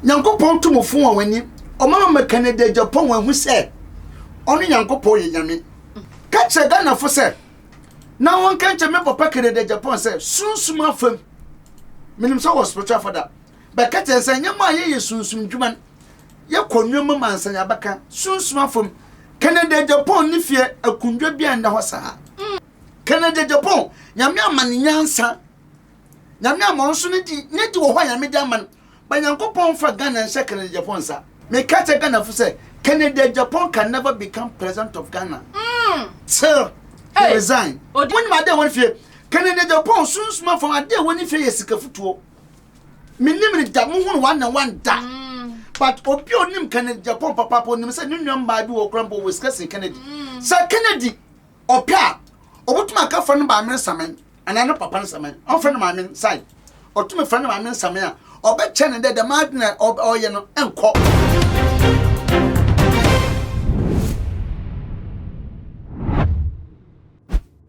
Nyankopɔn to mo fo wɔ w'ani. Ɔmama ma Kennedy Agyapong ahu sɛ ɔno Nyankopɔn yɛ Nyame. Ka kyerɛ Ghanafo sɛ na wɔnka nkyerɛ me papa Kennedy Agyapong sɛ sunsum afam. Menim sɛ ɔwɔ spiritual father. Bɛka kyerɛ sɛ nneɛma a yɛyɛ sunsum dwuma no, yɛkɔ nneɛma mu ansa yɛabɛka sunsum afam. Kennedy Agyapong ne fie akundwa bi a nna hɔ saa. Kennedy Agyapong, Nyame ama no nyansa. Nyame ama ɔno nso ne di ne di wɔ hɔ a Nyame de ama no. But Nyankopɔn mfa Ghana nhyɛ Kennedy Agyapong nsa. Meka kyerɛ Ghanafo sɛ Kennedy Agyapong can never become president of Ghana till he resign. Monim ade a ɛwɔ ne fie? Kennedy Agyapong sunsum afam ade a ɛwɔ ne fie yɛ sika futuo. Menim no da, mohu no one and one da. But obi a onim Kennedy Agyapong papaapa onim sɛ ne nua mmaa bi wɔ koraa mpo wɔ sika sen Kennedy. Sɛ Kennedy ɔpɛ a, obotum aka frɛ no maame nsaman anaa no papa nsaman. Ɔmfrɛ no maame nsae. Ɔtum frɛ no maame nsaman a, ɔbɛkyɛ no dɛ dɛm adze no a ɔreyɛ no nnkɔ.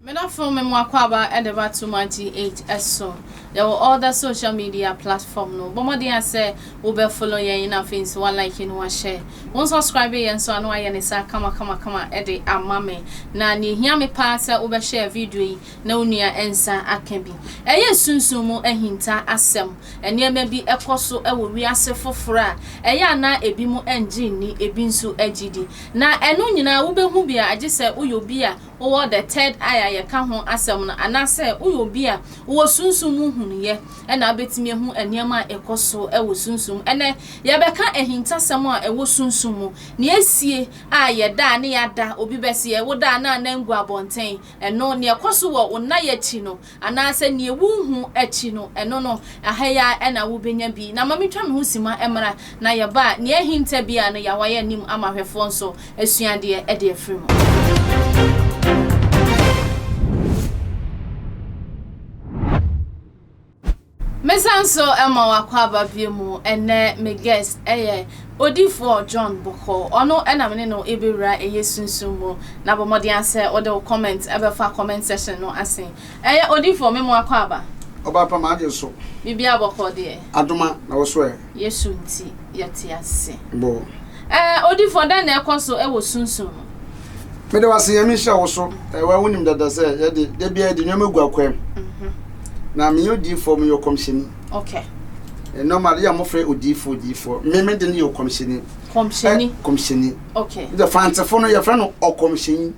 Me dɔfo me mo akwaaba de ba Tuma GH so. Yɛwɔ all the social media platform no. Bɔ mmɔden a sɛ wo bɛ follow yɛn na afei nso wa like na wa share. Wo nsubscribe yɛn nso a na wayɛ ne saa kama kama kama de ama me. Na nea ehia me paa sɛ wo bɛ share video yi na wo nua nsa aka bi. Ɛyɛ sunsum mu ahinta asɛm. Nneɛma bi kɔ so wɔ wiase foforo a ɛyɛ a na ebinom ngye nni, ebi nso gye di. Na ɛno nyinaa wobɛhu bi a gye sɛ woyɛ obi a wowɔ the third eye a yɛka ho asɛm no, anaasɛ woyɛ obi a wowɔ sunsum mu nhunuiɛ na wobɛtumi ahu nneɛma a ɛkɔ so wɔ sunsum mu. Ɛnnɛ, yɛbɛka ahintasɛm a ɛwɔ sunsum mu, nea ɛsie a yɛda a ne yɛada, obi bɛseɛ, woda a na anan gu abɔnten, ɛno, nea ɛkɔ so wɔ wo nnaeɛ akyi no, Anaasɛ nea wunhu akyi no, ɛno no, ɛha yi ara na wubenya bi. Na ma mintwa me ho simma mmra, na yɛba a, nea ahinta biara no, yɛawa yɛn anim ama ahwɛfoɔ nso asua adeɛ de afiri mu. Mesan nso ma w'akwaaba bio mu, ɛnnɛ me guest yɛ Odiyifoɔ John Bɔkɔɔ, ɔno na me ne no rebɛwura ɛyɛ sunsum mu, na bɔ mmɔden ara sɛ wode wo comment bɛfa comment section no ase. Ɛyɛ Odiyifoɔ, me mo akwaaba. Ɔbaa pa m'adwen so. Biribiara bɔkɔɔ deɛ. Adoma na wo so ɛ. Yesu nti yɛte ase. Bɔ. Ɛɛ Odiyifoɔ dɛn na ɛkɔ so wɔ sunsum mu? Meda wo ase Nyame nhyira wo so. Ɛwɛ wonim dada sɛ yɛde da biara yɛde nneɛma gu akwam. Na menyɛ odiyifoɔ meyɛ ɔkɔmhyɛni. Okay. Normally yɛ mofrɛ odiyifoɔ odiyifoɔ. Me me de no yɛ ɔkɔmhyɛni. Kɔmhyɛni. Kɔmhyɛni. Okay. Sɛ fantefo no yɛfrɛ no ɔkɔmhyɛni.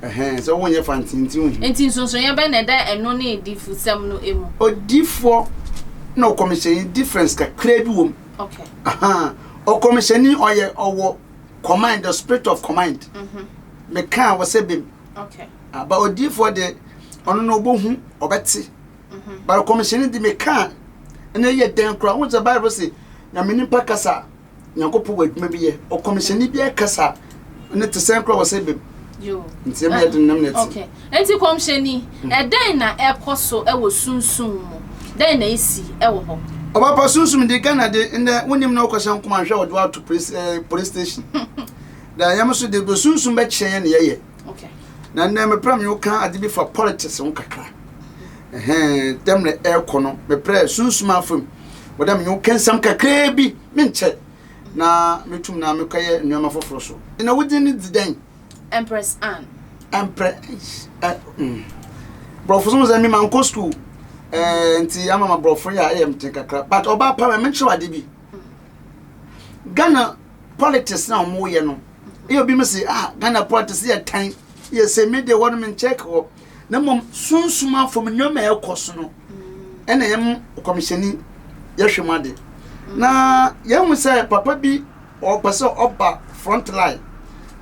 Ɛhɛn sɛ wonyɛ fante nti wohu. Nti nsonsonoeɛ bɛn na ɛda ɛno ne adiyifosɛm no mu? Odiyifoɔ na ɔkɔmhyɛni difference kakraa bi wɔ mu. Okay. Ahaa ɔkɔmhyɛni ɔyɛ ɔwɔ command the spirit of command meka a wɔsɛ bem aba odiifoɔ deɛ ɔno no ɔbɛhu ɔbɛte but kɔmhyɛni de meka a ɛna ɛyɛ dɛn koraa wohu sɛ bible se nyame nipa kasa nyankopɔn wɔ adwuma bi yɛ ɔkɔmhyɛni bi kasa ne te sɛn koraa wɔsɛ bem nti ɛmɛ yɛ den nam na ɛte Enti kɔmhyɛni, ɛdɛn na ɛkɔ so wɔ sunsum mu? Dɛn na esi wɔ hɔ? Ɔbapa sunsum de Ghana de ndɛ wonim na wokɔhyɛ nkɔm anhwɛ wɔde wo ato police eh, police station. Da yɛm so de bɛ sunsum bɛkyerɛ yɛn ne yɛyɛ. Okay. Na ndɛ mepɛ me woka ade bi fa politics ho kakra. Ɛhɛn dɛm na ɛrekɔ no mepɛ sunsum afam. Wɔdɛ me woka nsɛm kakraa bi menkyɛ na metum na mekɔyɛ nneɛma foforɔ so. Na wodin ne di dɛn? Empress Anne. Empress eh, mm. Borɔfo so sɛ me mankɔ school eh, nti ama ma borɔfo yɛ a ɛyɛ mten kakra but ɔbaa pa ma menkyerɛ ade bi. Ghana politics na wɔn yɛ no ɛyɛ obi mi se ah Ghana politics yɛ tan yɛ sɛ me deɛ hɔ no me nkyɛk hɔ na mmom sunsum afɔm nneɛma a ɛkɔ so no ɛna yɛn kɔmhyɛni yɛhwɛ mu ade na yɛn hu sɛ papa bi Ɔpɛ sɛ ɔba front line.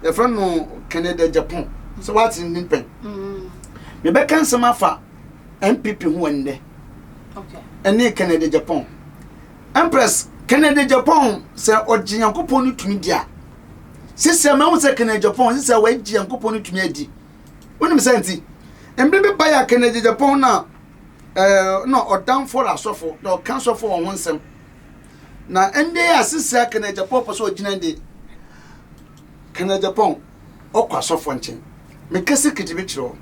Yɛfrɛ no Kennedy Agyapong. Sɛ woate ne din pɛn. Mebɛka nsɛm afa NPP ho ɛnnɛ. Ɛne Kennedy Agyapong. Empress Kennedy Agyapong sɛ ɔgye Nyankopɔn no tumi di a. Sisi a mahu sɛ Kennedy Agyapong sisi a wagye Nyankopɔn no tumi adi. Wonim sɛ nti? Mmere bi bae a Kennedy Agyapong na ɛɛ na ɔdamfo asɔfo na ɔka asɔfo wɔn ho nsɛm. Na ɛnde a sisi a Kenneth Agyapong pɛ sɛ ɔgyina de Kenneth Agyapong ɔkɔ asɔfoɔ nkyɛn. Meka secret bi kyerɛ wo.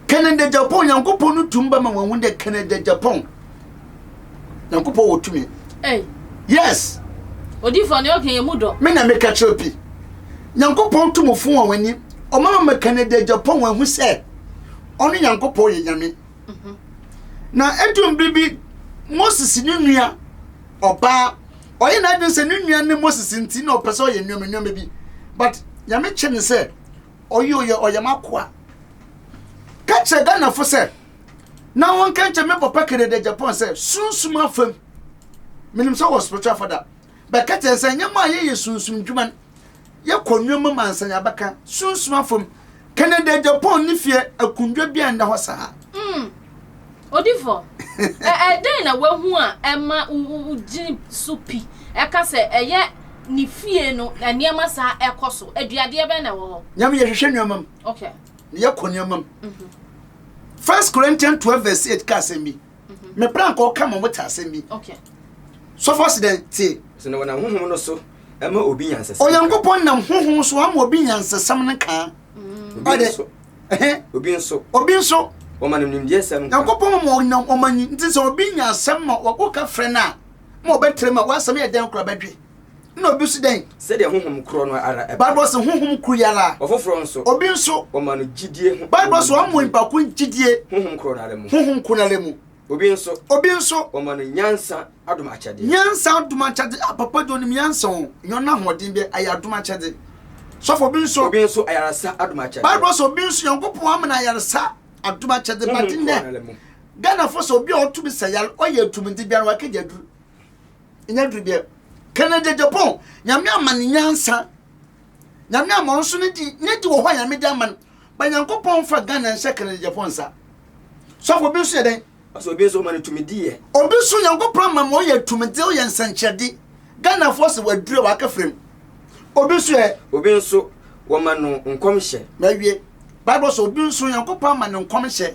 Kenneth Agyapong Nyankopɔn no tum bɛma wɔn ahu dɛ Kenneth Agyapong Nyankopɔn wɔ tumi. Hey. Yes. Odiyifoɔ nea ɔka yɛ mu dɔ. Me na meka kyerɛ pi. Nyankopɔn tumufo wɔn ani. Ɔma ma Kennedy Agyapong ahu sɛ ɔno Nyankopɔn yɛ Nyame. Na edu bere bi Moses ne nua ɔbaa ɔyɛ n'adwene sɛ ne nua ne Moses nti na ɔpɛ sɛ ɔyɛ nneɛma nneɛma bi. But Nyame kyɛ ne sɛ ɔyɛ ɔyɛ ɔyɛ m'akoa. Ka kyerɛ Ghanafo sɛ na wɔnka nkyerɛ me papa Kennedy Agyapong sɛ sunsum afam menim sɛ wɔ spiritual father bɛka kyerɛ sɛ nneɛma a yɛyɛ sunsum dwuma no yɛkɔ nneɛma mu ansa yɛabɛka sunsum afam Kennedy Agyapong ne fie akundwa bi a nda hɔ saa. Odifo, ɛdɛn na wahu a ɛma wogyina so pi ɛka sɛ ɛyɛ ne fie no nneɛma saa ɛkɔ so? Aduadeɛ bɛn na ɛwɔ hɔ? Nyame yɛhwehwɛ nneɛma mu. Okay. Yɛkɔ nneɛma mu. First Corinthians 12 verse 8 ka asɛm bi. Me pra nka ɔka ma wɔte asɛm bi. Okay. Sɔfo ɔsi dɛn tie. Sɛ na wɔnam honhom no so ma obi nyansasɛm. Onyankopɔn nam honhom so ama obi nyansasɛm no kaa. Obi nso. Obi nso. Obi nso. Wɔma no nimdeɛsɛm ka. Nyankopɔn ma ɔnam ɔma nyi nti sɛ obi nya asɛm ma wɔka frɛ no a ma ɔbɛtrɛ mu a w'asɛm yɛ dɛn koraa bɛdwe. Na obi nso dɛn? Sɛdeɛ honhom korɔ no ara pɛ. Bible sɛ honhom koro yi ara. Ɔfoforɔ nso. Obi nso. Wɔma no gyidie ho. Bible sɛ wɔma onipa ko gyidie. Honhom korɔ no ara mu. Honhom korɔ no ara mu. Obi nso. Obi nso. Wɔma no nyansa adom akyɛdeɛ. Nyansa adom akyɛde. Ah, papa de onim nyansa o. Nyɛ ɔno ahoɔden bi, ɛyɛ adom akyɛde. Sɔfo, obi nso. Obi nso ayaresa adom akyɛdeɛ. Bible sɛ obi nso Nyankopɔn ama no ayaresa adom akyɛde. But Honhom korɔ no nnɛ, ara mu. Ghanafo sɛ obi a ɔtumi sa yare, ɔyɛ atumide biara, wakagya aduru. Ɛnyɛ aduru biara. Kennedy Agyapong, Nyame ama no nyansa. Nyame ama ɔno nso ne di, ne di wɔ hɔ a Nyame de ama no. Ba Nyankopɔn mfa Ghana nhyɛ Kennedy Agyapong nsa. Sɔfo, obi nso yɛ dɛn? Ɔsɛ obi nso ɔma no tumidi yɛ. Obi nso Nyankopɔn ama ma ɔyɛ tumidi, ɔyɛ nsɛnkyerɛde. Ghanafoɔ sɛ waduru a waka frɛ mu. Obi nso yɛ. Obi nso wɔma no nkɔmhyɛ. Mawie. Bible sɛ obi nso Nyankopɔn ama no nkɔmhyɛ.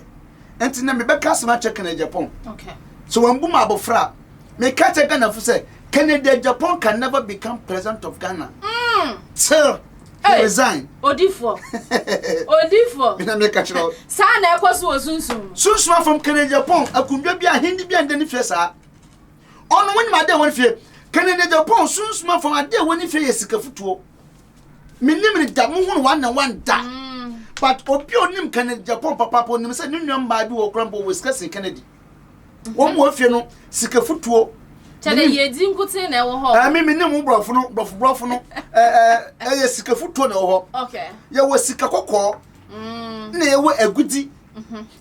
Nti na mebɛka asɛm akyerɛ Kennedy Agyapong. Okay. Sɛ wɔambu ma abɔfra a, meka kyerɛ Ghanafo sɛ Kennedy Agyapong can never become president of Ghana. Till he Hey. resign. Odifoɔ. Odifoɔ. Me na meka kyerɛ wo. Saa na ɛkɔ so wɔ sunsum mu. Sunsum afam Kennedy Agyapong akundwa bi ahenni bi anda ne fie saa. Ɔno wonim ade a ɛwɔ ne fie. Kennedy Agyapong sunsum afam ade a ɛwɔ ne fie yɛ sika futuo. Menim no da, muhu no one and one da. But obi a onim Kennedy Agyapong papaapa onim sɛ ne nua mmaa bi wɔ kora mpo wɔ sika sen Kennedy. Wɔn wɔ fie no sika futuo. Kyɛ dɛ yɛdi nkoten na ɛwɔ hɔ. Ɛmi mi nim borɔfo no borɔfo borɔfo no ɛɛ ɛyɛ sika futuo na ɛwɔ hɔ. Okay. Yɛwɔ sika kɔkɔɔ. Na yɛwɔ agudi.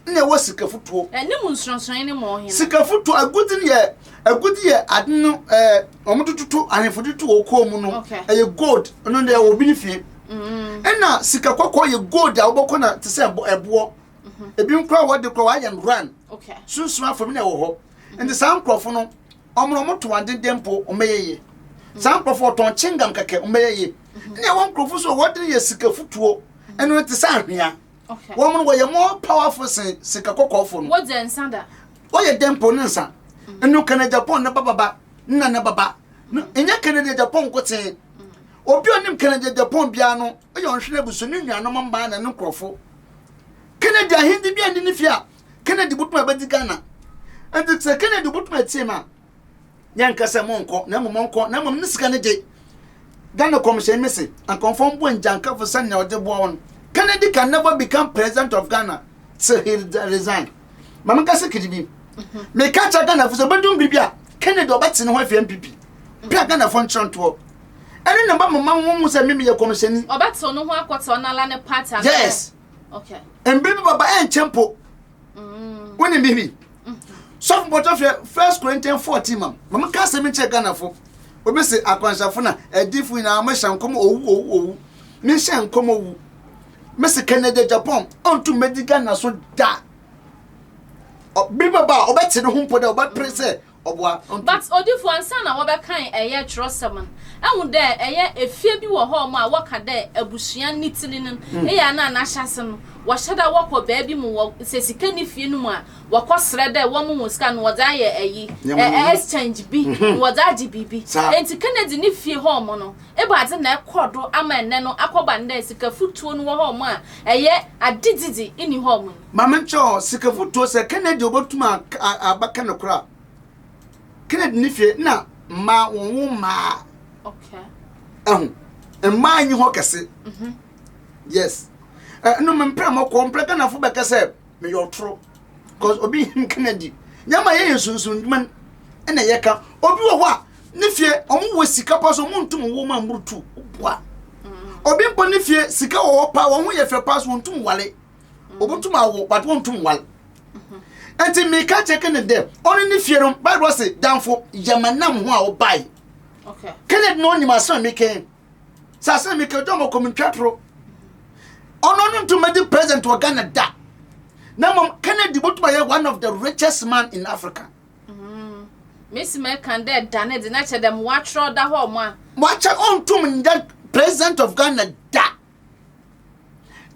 Na ɛwɔ sika futuo. Ɛne mu nsonsonoe ne ma ɔhene. Sika futuo agudi no yɛ agudi yɛ ade no ɛɛ wɔn de toto ahemfo de to wɔ kɔn mu no. Okay. Ɛyɛ gold ɛno deɛ ɛwɔ obi ne fie. Ɛna sika kɔkɔɔ yɛ gold a wɔbɛkɔ na te sɛ ɛboɔ. Ebi nkora wɔde kora wɔayɛ no ran. Okay. Sunsum afam na ɛwɔ hɔ. Nti saa nkurɔfo no wɔn na wɔto ade de mpo wɔn bɛyɛ yie. Saa nkurɔfo wɔtɔn chewing-gum kɛkɛ wɔn bɛyɛ yie. Ɛna ɛwɔ nkurɔfo so wɔde no yɛ sika futuo. Ɛno no te sɛ ahwea. Okay. Wɔn no wɔyɛ more powerful sen sika kɔkɔɔfo no. Wodze nsa da. Wɔyɛ dɛn mpo ne nsa. Ɛno Kennedy Agyapong ne ba baba nna ne baba. No ɛnyɛ Kennedy Agyapong nkotsee. Obi a onim Kennedy Agyapong biara no ɔyɛ ɔnhwene abusua ne nuanom mmaa na ne nkurɔfo. Kennedy ahendzi bi anni ne fie a Kennedy botum abɛdzi Ghana. Ntsi sɛ Kennedy botum etsie me a, yɛnka sɛ monkɔ na mmom ɔnkɔ na mmom ne sika no gye. Ghana kɔmhyɛn mese anka ɔmfa mboa ngyankafo sɛnea ɔdze boa wɔn. Kennedy can never become president of Ghana till he resign. Ma menka secret bi. Meka kyerɛ Ghanafo sɛ obedum biribi a Kennedy ɔbɛte ne ho afi NPP. Pɛ a Ghanafo nkyerɛ ntoɔ. Ɛne na ba mama wɔn mu sɛ me meyɛ kɔmhyɛni. Ɔbɛtew ne ho akɔtew n'ala ne party anaa? Yes. Okay. Mbere bi baba ɛnkyɛ mpo. Wonim biribi? Sɔfo mpɔtɔ hwɛ First Corinthians 14 mam. Ma menka asɛm nkyerɛ Ghanafo. Obi se akwanhyɛfo na adifo nyinaa wɔhyɛ nkɔm owu owu owu. Menhyɛ nkɔm owu. Mese Kennedy Agyapong ɔntum mmɛdi Ghana so da. Bere bɛba a ɔbɛte ne ho mpo dɛ ɔbɛpere sɛ ɔboa. Ɔntum. But odifo ansa na wɔbɛkan ɛyɛ kyerɛwsɛm no, ehu dɛ ɛyɛ efie bi wɔ hɔ a wɔka dɛ abusua ne tsir no, eyɛ a na n'ahyɛse no wɔhyɛ da wɔkɔ beebi mu wɔ sɛ sika nni fie no mu a wɔkɔ serɛ dɛ wɔmma hɔn sika no wɔdze ayɛ ayi exchange bi na wɔdze agye biribi. Ntsi Kennedy ne fie hɔ no ebɛnadze na ɛkɔr do ama ndɛ no akɔba no dɛ sika fotuo no wɔ hɔ a ɛyɛ adedzidzi nnyi hɔ yi? Ma menkyerɛ wo, sika fotuo sɛ Kennedy obotum abɛka nokorɛ a, Kennedy ne fie na. mmaa wɔn wo mmaa. Ɛho mmaa nyi hɔ kɛse. Yes. Ɛno mempɛ mɔkɔ mpɛ Ghanafo bɛka sɛ meyɛ ɔtoro. Cause obi him Kennedy. Nyama yɛyɛ sunsun dwuma ɛna yɛka. Obi wɔ hɔ a ne fie ɔmo wɔ sika pa so ɔmo ntum wo ma mburutu boa. Obi mpo ne fie sika wɔ hɔ pa wɔn ho yɛ fɛ pa so wɔntum wale. Obotum awo but wɔntum wale. Nti meka kyerɛ Kennedy dɛ ɔno ne fie no Bible se damfo yɛma nam ho a wobae. Kennedy na ɔnim asɛm a meka yi. Sɛ asɛm a meka dɔm ɔkɔm ntwa toro. Ɔno no ntoma di president wɔ Ghana da. Na mmom Kennedy botuma yɛ one of the richest man in Africa. Mesi mɛka dɛ da ne de na kyɛ dɛ mo atwerɛ da hɔ ɔmo a. Wakyɛ ɔntum nyɛ president of Ghana da.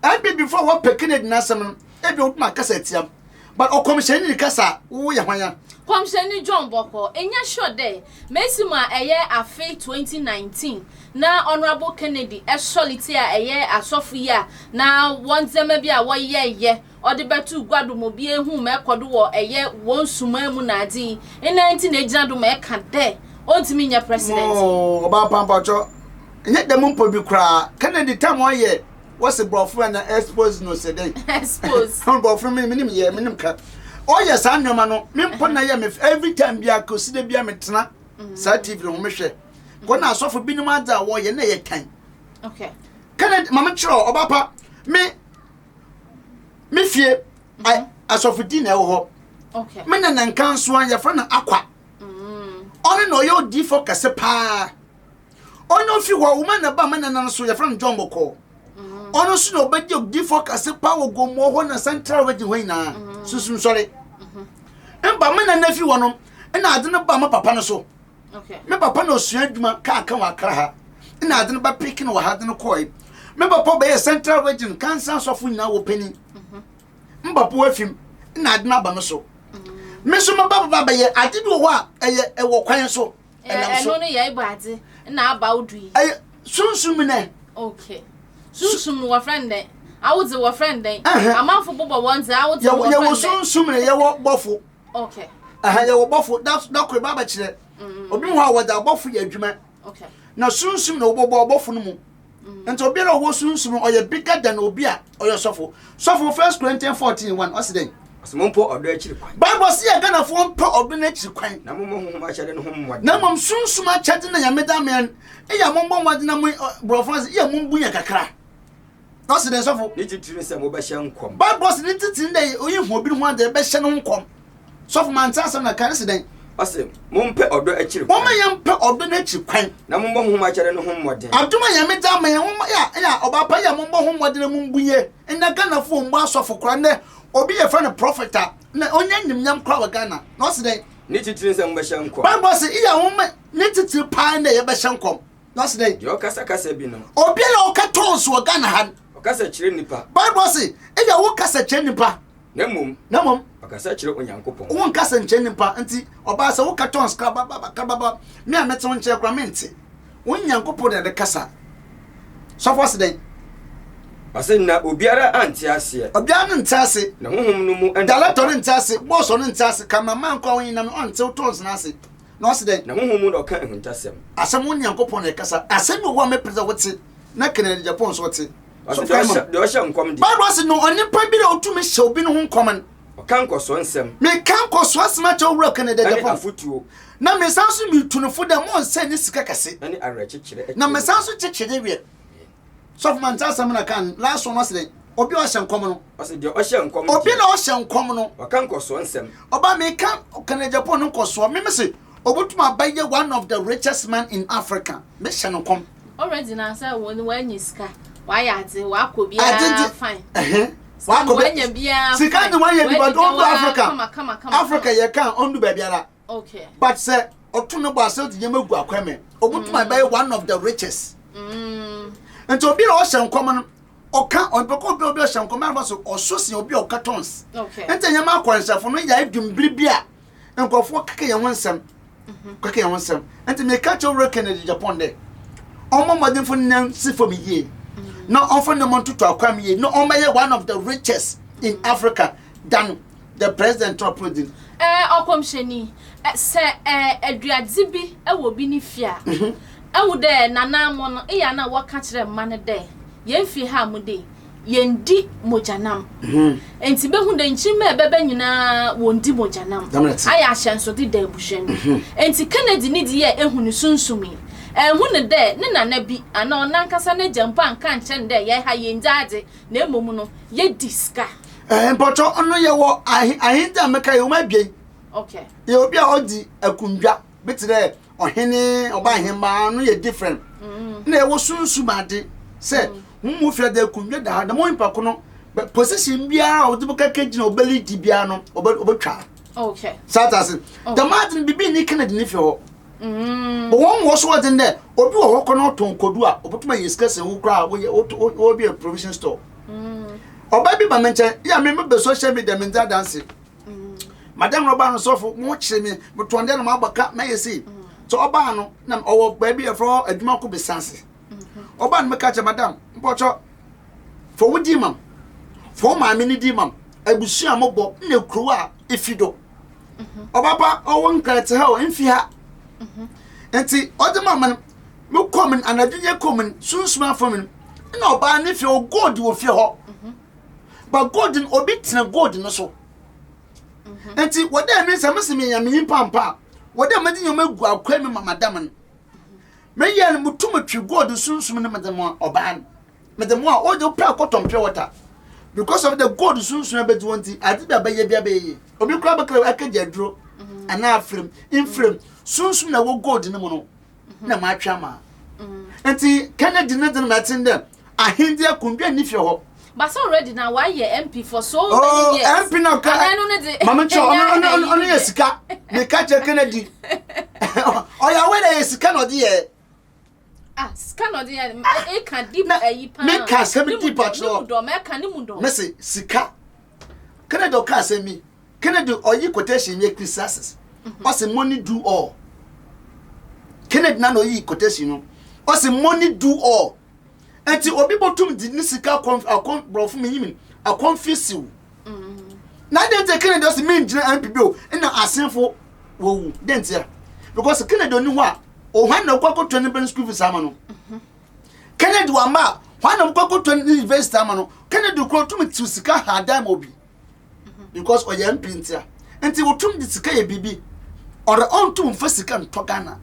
NPP fo a wɔpɛ Kennedy n'asɛm no ebi wotumi akasa atia but ɔkɔmhyɛni ne kasa a woyɛ hwan ya. Kɔmhyɛni John Bɔkɔ, enya sure dɛ mesi mu a ɛyɛ afe 2019 na Honourable Kennedy ɛsɔre ti a ɛyɛ asɔfo yi a na wɔn ndzɛmba bi a wɔyɛyɛ ɔde bɛto gua do ma obi ehu ma ɛkɔ do wɔ ɛyɛ wɔn suman mu na adze yi nna nti na egyina do ma ɛka dɛ ɔntumi nyɛ president. Moo ɔbaa pampatsɔ nyɛ dɛm mpo bi koraa Kennedy tam ɔyɛ wɔsi borɔfo na expose no sɛ dɛn expose borɔfo mi mi nim yɛ mi nim ka ɔyɛ saa nneɛma no mi mpo na yɛ mi every time bi a kosi de bi a mi tena saa tv no ho mi hwɛ kɔ na asɔfo binom adze a wɔyɛ na yɛ tan okay Kennedy maame kyerɛ ɔba pa me me fie asɔfodi na ɛwɔ hɔ me nana nka nso a yɛfrɛ no akwa ɔno na ɔyɛ odiifo kɛse paa ɔno fi hɔ woma na ba me nana no so yɛfrɛ no John Bɔkɔɔ ɔno nso na ɔbɛdi odiifo kɛse paa wɔ Gomoa hɔ na central region hɔ nyinaa sunsum sɔre mba me nana fi hɔ no ɛna ade no ba me papa no so me papa na osua adwuma kaa ka wɔ Accra ha ɛna ade no ba piki no wɔ ha de no kɔe me papa bɛyɛ central region kansa asɔfo nyinaa wɔ panyin mpapa wafim ɛna ade no aba me so me so me ba baba bɛyɛ ade bi wɔ hɔ a ɛyɛ ɛwɔ kwan so ɛnam so ɛno no yɛ ibɔ ade na aba wo du yi ɛyɛ sunsum nɛ okay sunsum no wɔfrɛ no dɛn awodze wɔfrɛ no dɛn amanfo bobɔ wɔn dze awodze wɔfrɛ no dɛn yɛwɔ sunsum ne yɛwɔ bɔfo. Okay. Ɛhɛn yɛwɔ bɔfo da da koro ba abɛkyerɛ. Obi wɔ hɔ a wɔde abɔfo yɛ adwuma. Okay. Na sunsum na wɔbɔbɔ abɔfo no mu. Nti obiara a ɔwɔ sunsum no ɔyɛ bigger than obi a ɔyɛ sɔfo. Sɔfo First Corinthians 14 1 ɔsi dɛn? Ɔsɛ mompɛ ɔdɔ akyiri kwan. Bible si yɛ Ghanafoɔ mpɛ ɔdɔ no akyiri kwan. Na mommɔ honhom akyɛde no ho mmɔden. Na mmom sunsum akyɛde na Nyame da ama yɛn. Eyɛ mommɔ mmɔden na mo borɔfo ase eyɛ mombu yɛn kakra. Ɔsi dɛ sɔfo. Ne titiri ne sɛ mobɛhyɛ nkɔm. Bible se ne titiri ne dɛ oyi hu obi ho ade bɛhyɛ ne ho nkɔm. Sɔfo mante asɛm na ka ne se dɛn? Ɔse mompɛ ɔdɔ akyiri kwan. Momma yɛmpɛ ɔdɔ no akyiri kwan. Na mommɔ honhom akyɛde no ho mmɔden. Adom a Nyame dze ama yɛn momma yɛ yɛ ɔbaa pa yɛ mommɔ ho mmɔden na mombu yɛ. Ndɛ Ghanafo mmɔ asɔfo koraa ndɛ obi yɛfrɛ no prophet a na ɔnnyɛ enyimnyam koraa wɔ Ghana. Na ɔse dɛn? Ne titiri ne sɛ mobɛhyɛ nkɔm. Bible se eyɛ momma ne titiri paa ndɛ yɛbɛhyɛ nkɔm. Na ɔse dɛn? Deɛ ɔkasa kasa bi no. Obiara a ɔka tongues wɔ Ghana ha no. Ɔkasa kyerɛ nnipa. Bible se, ebia wokasa kyerɛ nnipa. Na mmom. Na mmom. Ɔkasa kyerɛ Onyankopɔn. Wonkasa nkyerɛ nnipa. Nti ɔbaa sɛ woka tongues krabababa krababa, me a mete wo nkyɛn koraa mente. Wo Nyankopɔn na ɛde kasa. Sɔfo ɔse dɛn? Ɔse na obiara ante aseɛ. Obiara no nte ase. Na honhom no mu ɛna. Director no nte ase, boss no nte ase, cameraman koraa ɔnyenam no ɔnte wo tongues no ase. Na ɔse dɛn? Na honhom mu na ɔka ahuntasɛm. Asɛm wo Nyankopɔn na ɛkasa. Asɛm bi wɔ hɔ a mɛpɛ sɛ wote, na Kennedy Agyapong nso ɔte. Ɔse deɛ ɔhyɛ nkɔm deɛ. Bible se no onipa bi na ɔtumi hyɛ obi no ho nkɔm no. Ɔka nkɔsoɔ nsɛm. Meka nkɔsoɔ asɛm akyerɛ Owura Kennedy Ɛne Agyapong. afotuo. Na mesan nso metu no fo dɛ monnsɛe ne sika kɛse. Ɛne awerɛkyekyerɛ Na mesan nso kyekyere ne werɛ. Sɔfo mante asɛm na kan last one ɔse dɛn? Obi a ɔhyɛ nkɔm no. Ɔse deɛ ɔhyɛ nkɔm deɛ. Obi na ɔhyɛ nkɔm no. Ɔka nkɔsoɔ nsɛm. Ɔba meka Kennedy Agyapong no nkɔsoɔ. Me mese obotumi abɛyɛ one of the richest man in Africa. Mehyɛ no nkɔm. Already na sɛ wɔn wɔanya sika, wayɛ adze, wakɔ biara fine. Sika no wanya biara fine. Sika no wanya bi but ɔndu Africa. Africa yɛ kan ɔndu baabiara. Okay. But sɛ ɔto ne bɔ ase ɔde nneɛma gu akwan mu obotumi abɛyɛ one of the richest. Nti obi a ɔhyɛ nkɔm no ɔka ɔbɛkɔ obi obi ɔhyɛ nkɔm ɛna so ɔso sen obi a ɔka tons. Nti nneɛma akɔnsɛfo no yɛ adumbiri bi a nkurɔfoɔ keka yɛn ho nsɛm keka yɛn ho nsɛm. Nti meka kyerɛ Owura Kennedy Agyapong dɛ ɔmmɔ mmɔdenfo nnan si fam yie na ɔmfa nneɛma ntoto akwan mu yie na ɔmmɛyɛ one of the richest in Africa than the president of president. Ɛɛ, ɔkɔmhyɛni, sɛ ɛɛ aduadze bi wɔ obi ne fie a, ehu dɛ nananom no, eyɛ a na wɔka kyerɛ mba no dɛ, Hɛn fie ha a modɛ yi, yenndi mogyanam. Ntsi ibohu dɛ nkyirmba a ɛbɛba nyina wonndzi mogyanam. Ayɛ ahyɛnsode da ebusua no mu. Ntsi Kennedy ne dze yi a ehu no sunsum yi, ennhu no dɛ ne nana bi anaa ɔnankasa n'egya mpo annka annkyerɛ no dɛ hɛn ha yenndzi adze na mbom no yedi sika. Eh, mpɔtɔ ɔno yɛ wɔ ahendzi a meka yɛ wɔn abien. Okay. Yɛ obi a ɔdzi akundwa bi te dɛ ɔhene ɔba ahemmaa no yɛ different. Na yɛwɔ sunsum ade sɛ wɔn mu fira dɛ akundwa da ha dɛm onipa ko no position biara a ɔde bɛka kegyina ɔbɛlidi biara no ɔbɛtwa. Okay. Saa ta ase. Dɛm ade no bibi ni Kennedy ne fie hɔ. But wɔn wɔ so wɔdzen dɛ obi wɔ hɔ kɔ na ɔtɔn kodu a obotum ayɛ sika sen wo koraa woyɛ wɔ bi a provision store. Ɔbaa bi ba me nkyɛn yɛ a me mebɛ social media me ndzi adanse. Madam no ɔbaa no sɔfo mo kyerɛ me metɔn dɛ na mabɔ ka mɛyɛ sei. So ɔbaa no na ɔwɔ baabi yɛfrɛ hɔ adwuma ko besanse. Ɔbaa no meka kyerɛ madam mpɔkyɛ fa wo din mam fa wo maame ne din mam abusua a mobɔ na kurow a efi do. Ɔbaba ɔwɔ nkrate ha o mfi ha. Nti ɔde ma me no mekɔ me anadwo yɛ kɔ me sunsum afɔ me na ɔbaa ne fie o gold wɔ fie hɔ. But gold no obi tena gold no so. Nti wɔdɛ me sɛ mese meyɛ me nyimpa mpa a wɔdɛ mede nneɛma gu akoa mi ma madam no. Meyɛ no mutum twe gold sunsum no mede ma ɔbaa no. Mede mo a ɔde wopɛ akɔtɔn pure water because of the gold sunsun abɛdi wɔn ti ade bi abɛyɛ bi abɛyɛ yie obi kura bɛkura akagya aduro anaa afrem mfrem sunsun na ɛwɔ gold no mu no na mo atwe ama nti Kennedy ne de no ma ɛte dɛ ahendi akondwa nni fie hɔ. But so already now why yɛ MP for so oh, many years. MP na ka. Anan no de. Mama kyerɛ ɔno ɔno ɔno yɛ sika. Meka kyerɛ Kennedy. Ɔyɛ awɛ dɛ yɛ sika na ɔde yɛ. Ah, sika na ɔde yɛ eka deep ayi paa. Meka asɛm deep akyerɛ. Ne mu dɔ, mɛka ne mu dɔ. Mese sika. Kennedy ɔka asɛm bi. Kennedy ɔyi quotation bi Ecclesiastes. Ɔse money do all. Kennedy na na ɔyi quotation no. Ɔse money do all. Nti obi bɔtum di ne sika akɔn akɔn borɔfo menyim akɔnfisiw. Na adɛn nti Kennedy ɔse mengyina MP bi o na asenfo wɔwu. Dɛn ntia? Because Kennedy ɔni hɔ a Hwan na ɔkɔ akɔtua ne ba no school fees ama no? Kennedy wamba a, hwan na ɔkɔ akɔtua ne university ama no? Kennedy kura ɔtum tiw sika ha dan ma obi because ɔyɛ MP ntia. Nti wɔtum de sika yɛ biribi. Ɔrɛ ɔntum mfa sika ntɔ Ghana.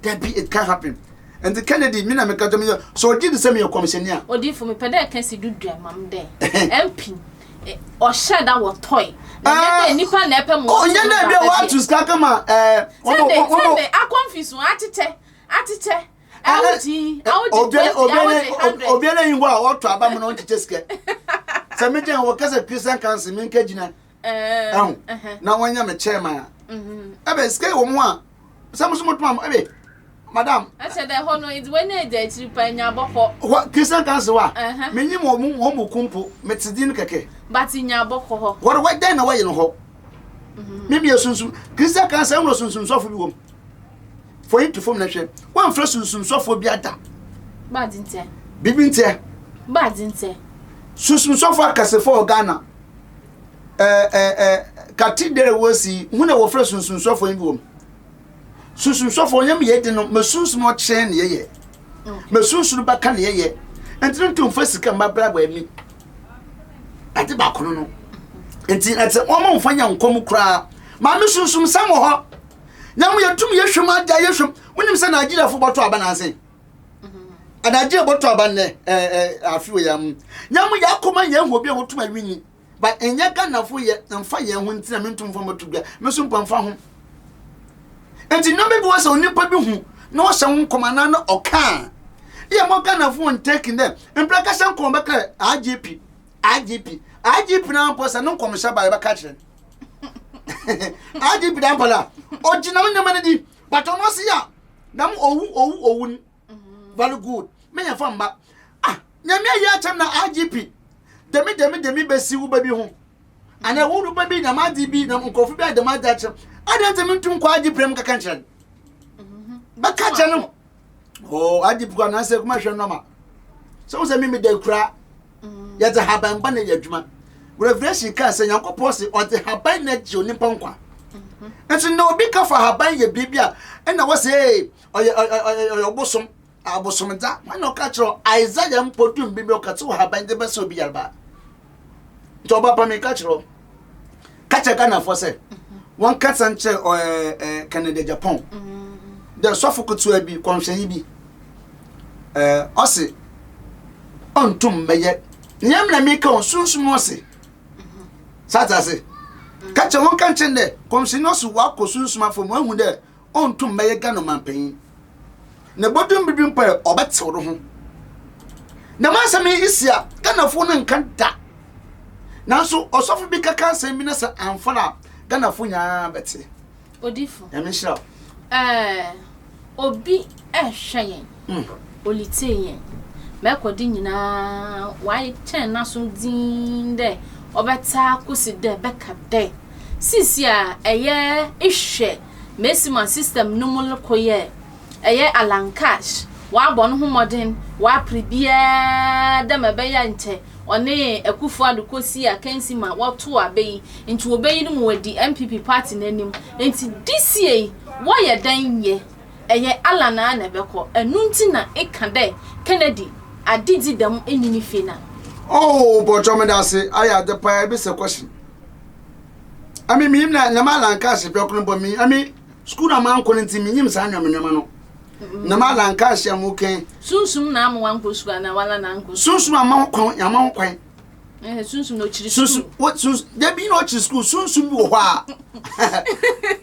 Dabi, it can happen. Nti Kennedy, me na meka kyerɛ me sɛ, sɛ ɔgye di sɛ meyɛ kɔmhyɛni a. Odifo, mepɛ dɛ ɛka si do dua ma me dɛ MP ɔhyɛ da wɔ tɔe na nyɛ dɛ nipa na ɛpɛ mo wɔto no ba bɛ wɔato sika kama ɛɛ sɛde sɛde akɔnfi so akyekyɛ akyekyɛ awogye awogye 20 awogye 100 obiara yi hɔ a ɔtɔ aba mu na ɔnkyekyɛ sika sɛ megye wɔ kɛsɛ Christian Council mi nka gyina ɛho na wɔnyɛ me chairman a ɛbɛ sika wɔ mu a sɛ mo so mo tuma mo ɛbɛ madam. Ɛkyɛ dɛ hɔ no edze w'enyi edzi ekyir paa nya bɔkɔ. Hɔ Christian council hɔ a menye mo wɔn wɔn mu kumpo metse din kɛkɛ. But nya bɔkɔ hɔ. Hɔ wɔ dɛn na wɔyɛ no hɔ. Me meyɛ sunsum Christian council ɛwɔ sunsum sɔfo bi wɔ mu. Fo yi to fam na hwɛ. Wɔamfrɛ sunsum sɔfo bi ada. Baadze ntsɛ. Bibi ntsɛ. Baadze ntsɛ. Sunsum sɔfo akɛsefo wɔ Ghana. Ɛɛ ɛɛ cathedral wɔ si hu na wɔfrɛ sunsum sɔfo yi bi wɔ mu. Sunsum sɔfo ɔnyɛ me yɛ de no me sunsum ɔkyerɛ ne yɛyɛ me sunsum bɛka ne yɛyɛ nti no nto mfa sika mma brabɔ ami ade baako no no nti ɛsɛ wɔn mfa nyɛ nkɔm koraa maame sunsum sɛm wɔ hɔ na mo yɛtum yɛhwɛm agya yɛhwɛm wonim sɛ Nigeriafo bɔtɔ aba nanse Nigeria bɔtɔ aba nnɛ ɛɛ afi wɔ yɛn mu na mo yɛ akɔma yɛn ho obi a wɔtum awinyi But ɛnyɛ Ghanafo yɛ mfa yɛn ho nti na mentum mfa mmɛto dwa. Me nso mpo mfa ho. Nti nneɛma bi wɔ sɛ onipa bi hu na ɔhyɛ ho nkɔm anaa na ɔka a, yɛ mɔ Ghanafo wɔn taking dɛ mpira kasa nkɔm bɛka IGP, IGP, IGP na mpo sɛ ne nkɔmhyɛ ba yɛbɛka kyerɛ no. IGP da mpo la ɔgyina nneɛma no di but ɔno ɔse yɛ a dɛm owu owu owu very good menya fa mma ah nyame ayi akyɛm na igp dɛmi dɛmi dɛmi bɛsi wo ba bi ho anaa wo ba bi dɛm ade bi na nkurɔfo bi a dɛm ade akyɛm adeɛ nti mentum kɔ igp na mekaka nkyerɛ no bɛka kyerɛ no oh igp kɔ anaasɛ kuma hwɛ nɔma sɛ wo sɛ me meda kura yɛdze haban ba na yɛ adwuma. Revelation kaa sɛ Nyankopɔn se ɔde haban na gye onipa nkwa. Nti na obi ka fa haban yɛ biribi a ɛna wɔsɛ ee ɔyɛ ɔyɛ ɔyɛ ɔbosom abosomdza. Hwan na ɔka kyerɛ Isaiah mpo dum biribi ɔka sɛ wɔ haban de bɛsɛ obi yarba. Nti ɔba pa mi ka kyerɛ ka kyerɛ Ghanafoɔ sɛ wɔn kasa nkyerɛ ɔɛ ɛɛ Kennedy Agyapong dɛ sɔfo ketewa bi kɔmhyɛnyi bi ɛɛ ɔse ɔntum mbɛyɛ nea mena meka o sunsum no ɔse sate ase ka kyerɛ wɔn ka nkyɛn dɛ kɔmhyɛnyi ɔse wakɔ sunsum afɔ mu ahu dɛ ɔntum mbɛyɛ Ghana ɔmanpanyin na ebodum bibi mpo ɛ ɔbɛtew no ho na masɛm yi si a Ghanafoɔ no nka da nanso ɔsɔfo bi kaka asɛm bi na sɛ amfa no a Ghanafoɔ nyinaa bɛte. Odifo. Nyame nhyira wo. Ɛɛ obi ɛhwɛ yɛn. Olitie yɛn. Mɛkɔ de nyinaa wakyɛn n'aso dzinn dɛ ɔbɛtaa kosi dɛ bɛka dɛ sisi a ɛyɛ ehwɛ Mesima system no mu rokɔ yi ɛ, ɛyɛ Alan Cash, ɔabɔ no ho mbɔdzen, ɔaper biara dɛ ma ɛbɛyɛ a nkyɛ ɔne Akuffo Addo kosii akansi ma wɔtoow aba yi, nkyɛ wobeyi no ma oedi NPP party n'enyim. Ntsi this year yi, wɔyɛ dɛn yɛ? Ɛyɛ Alan ara na ɛbɛkɔ. Ɛno ntsi na eka dɛ Kennedy adedzi dɛm nnyi ne fie no a. Oh bɔtɔ medase ayɛ ade paa ebisa question. Ami minyim na na ma lankaase dɔk no bɔ mi ami sukuu na mankɔ no nti minyim saa nneɛma nneɛma no na ma lankaase a mo kɛn. Sunsum na ama wankɔ sukuu anaa wala na ankɔ sukuu. Sunsum ama ho kwan ama ho kwan. Eh, sunsum na okyiri sukuu. Sunsum wo sunsum dabi na okyiri sukuu sunsum bi wɔ hɔ a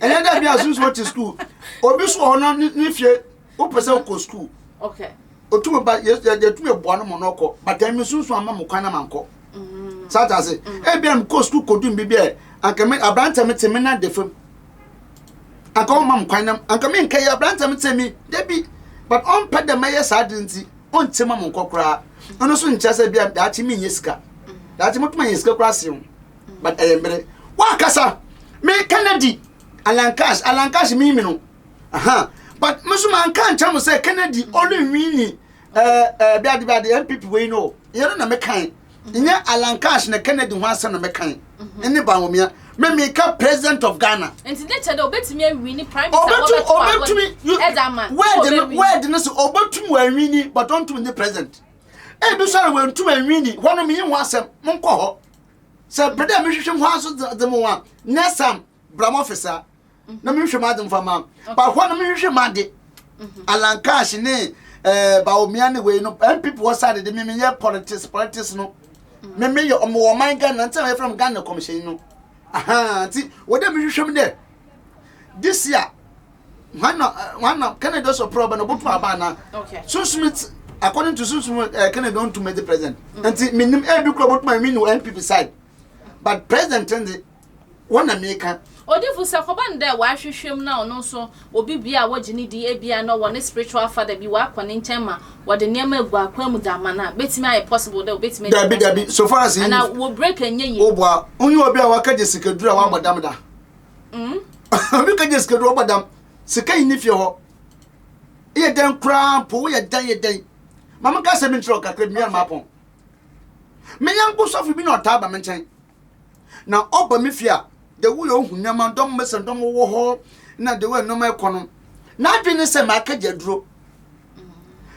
ɛnyɛ dɛ bi a sunsum okyiri sukuu obi so wɔ hɔ no ne fie wopɛ sɛ wokɔ sukuu. Okay. Otum ba yɛ yɛ yɛtum eboa no ma no ɔkɔ but ɛmi sunsun ama mo kwan na ma nkɔ. Mm. Saa ta ase. Mm. Ebi a mekɔ sukuu kɔdu mbi bi ɛ anka me aberante me te me nan de fam. Anka ɔma mo kwan na anka me nka yɛ aberante me te mi dabi but ɔmpɛ dɛ mɛyɛ saa de nti ɔnte ma mo nkɔ koraa. Ɔno nso nkyerɛ sɛ bi a daakye menyɛ sika. Daakye motuma yɛ sika koraa se ho. But ɛyɛ mmere. Wakasa me Kennedy Alan Cash Alan Cash mi mi no. Aha. But me nso manka nkyerɛ mo sɛ Kennedy ɔrenwini ɛɛ ɛɛ bi ade bi ade NPP wei no. Yɛn no na mekan. Nyɛ Alan Cash na Kennedy ho asɛm na mekan. Ɛne Bawumia. Me meka president of Ghana. Nti ne kyɛ dɛ obetumi awini prime minister wɔbɛto obetumi ɛdze ama. Word no word no so obetumi wɔawini but ɔntumi nye president. Ebi so a wɔntumi anwini hɔ no menye ho asɛm monkɔ hɔ. Sɛ pɛ dɛ mehwehwɛ ho aso dze mo a next time bra mo office a. na menhwɛ m'ade mfa ma ba hɔ no menhwehwɛ m'ade mhm. Alan Cash ne eh, Bawumia ne wei no NPP wɔ side de me menyɛ politics politics no mhm. me meyɛ ɔmo wɔ ɔman Ghana nti na yɛfrɛ m Ghana kɔmhyɛn no aha nti wɔ dɛ mehwehwɛ mu dɛ this year hwan na eh, hwan na Kennedy ɔsɔ prɛ ɔbɛ na ɔbɛtum aba ana sunsum according to sunsum eh, Kennedy ɔntum de president mhm. nti menim ebi kura ɔbɛtum a mi no NPP side but president de Wo na meka. Odifo, sɛ kɔba no dɛ ɔahwehwɛ mu na ɔno so obi bi a wɔgye no di ebia na ɔwɔ ne spiritual father bi ɔakɔ ne nkyɛn ma wɔde nneɛma egu akwan mu dze ama no a, betumi ayɛ possible dɛ obetumi adi Dabi, dabi, so far as Anaa wo break nnyɛ yie. Wo boa, wonyɛ obi a wakɛgye sikaduru a wabɔ dam da. Obi kɛgye sikaduru ɔbɔ dam, sika nni fie hɔ. Eyɛ dɛn koraa mpo, woyɛ dɛn yɛ dɛn. Ma menka asɛm bi nkyerɛ wo kakra bi, me nuanom apɔn. Me nyɛnko sɔfo bi na ɔtaa ba me nkyɛn. Na ɔba me fie a, the way ohu nneɛma, dɔm bɛsɛ dɔm wɔ hɔ, na the way nneɛma ɛkɔ no, n'adwene ne sɛ makagye aduro.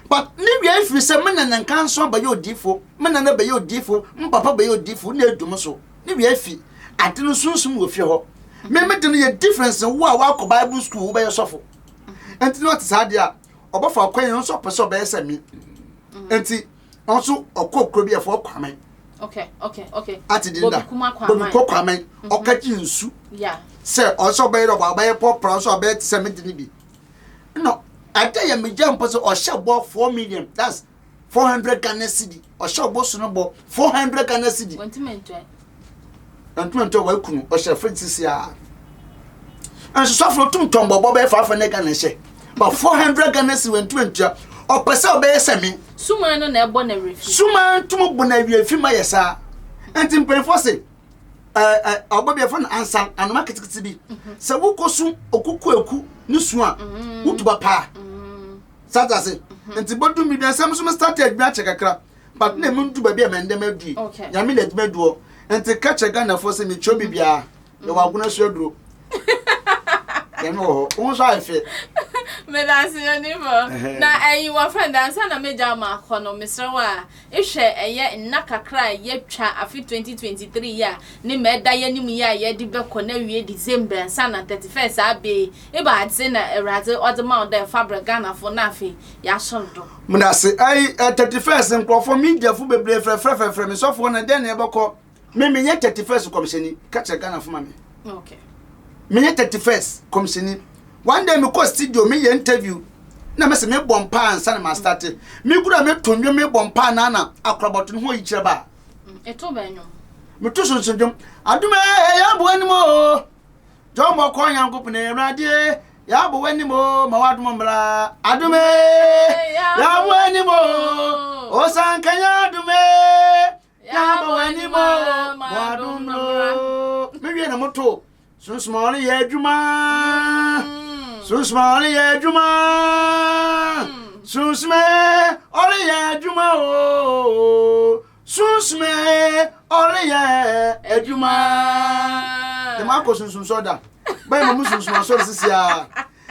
But ne wia efiri sɛ me nana nka nso abɛyɛ odifo, me nana bɛyɛ odifo, me papa bɛyɛ odifo, na edu me so. Ne wia efi ade no sunsum wɔ fie hɔ. Me me de no yɛ difference wo a wakɔ Bible school wobɛyɛ sɔfo. Nti na ɔte saa deɛ a, ɔbɛfa ɔkwan yɛn nso ɔpɛ sɛ ɔbɛyɛ sɛ me. Nti ɔnso ɔkɔ kuro bi ɛfɔ Kwame. Okay, okay, okay. Ati di nda. Bobi kɔ Kwame. Mhm. Ɔka gye nsu. Yeah. Sɛ ɔsɛ ɔbɛyɛ dɛ ɔbɛyɛ pɔpra ɔsɛ ɔbɛyɛ te sɛ me de ne bi. No, ade yɛ me gya mpo sɛ ɔhyɛ bɔ 4 million. That's 400 Ghana cedi. Ɔhyɛ ɔbɔ so no bɔ 400 Ghana cedi. Wɔntumi ntɔ. Wɔntumi ntɔ wɔn kunu ɔhyɛ fridge sisi a. Nso sɔfo no tum tɔn bɔbɔ bɛyɛ 500 Ghana hyɛ. But 400 Ghana cedi wɔntumi ntua. Ɔpɛ sɛ ɔbɛyɛ sɛ me. Suman no na ɛbɔ no awerɛfi. Suman tum bɔ no awerɛfi ma yɛ saa. Nti mpanyinfoɔ se ɛɛ ɔbɔ bi ɛfɔ no ansa anoma ketekete bi. Mhm. Sɛ wokɔ su okuku eku ne su a mhm. wotu ba paa. Mhm. Saa ta se. Nti bɔdu mi bi nsɛm so me start adwuma akyɛ kakra. But na emu ndu baabi a mɛndɛm adu yi. Nyame na adwuma du hɔ. Nti ka kyerɛ Ghanafoɔ sɛ mekyerɛ obi biara yɛwɔ agona so aduro. Nyame wɔ hɔ. Wo nso ayɛ fɛ. Medase onifo. Na ɛyi wɔfrɛ no ansa na megya ama akɔ no mesrɛ wo a ehwɛ ɛyɛ nna kakra a yɛtwa afe 2023 yi a ne ma ɛda yɛnim yi a yɛde bɛkɔ na wie December ansa na 31st abe eba adze na Awurade ɔde ma wo dɛ fa brɛ Ghanafo na afei yɛasɔre do. Medase. Ɛyi 31st nkurɔfoɔ mediafo bebree frɛfrɛ frɛfrɛ me sɔfoɔ na dɛn na yɛbɛkɔ Me menyɛ 31st kɔmhyɛni ka kyerɛ Ghanafo ma me. Okay. Menyɛ 31st kɔmhyɛni. One day mekɔ studio meyɛ interview na mese mebɔ mpaa ansa na ma start. Megura meto nnwom mebɔ mpaa na na akorabɔto no ho yi kyerɛ ba. Eto bɛn nnwom? Meto sunsun dwom. Adom ee yɛabɔ w'anim o. John bɔkɔ Nyankopɔn Awurade yɛabɔ w'anim o ma w'adom mmra. Adom ee yɛabɔ w'anim o. Osanka yɛ adom ee. Yɛabɔ w'anim o, w'adom no. Mewie na moto sunsum a ɔreyɛ adwuma. Sunsum a ɔreyɛ adwuma. Sunsum a ɔreyɛ adwuma o. Sunsum a ɔreyɛ adwuma. Dɛm akɔ sunsum sɔ da. Bɛyɛ ma mo sunsum asɔre sisi a.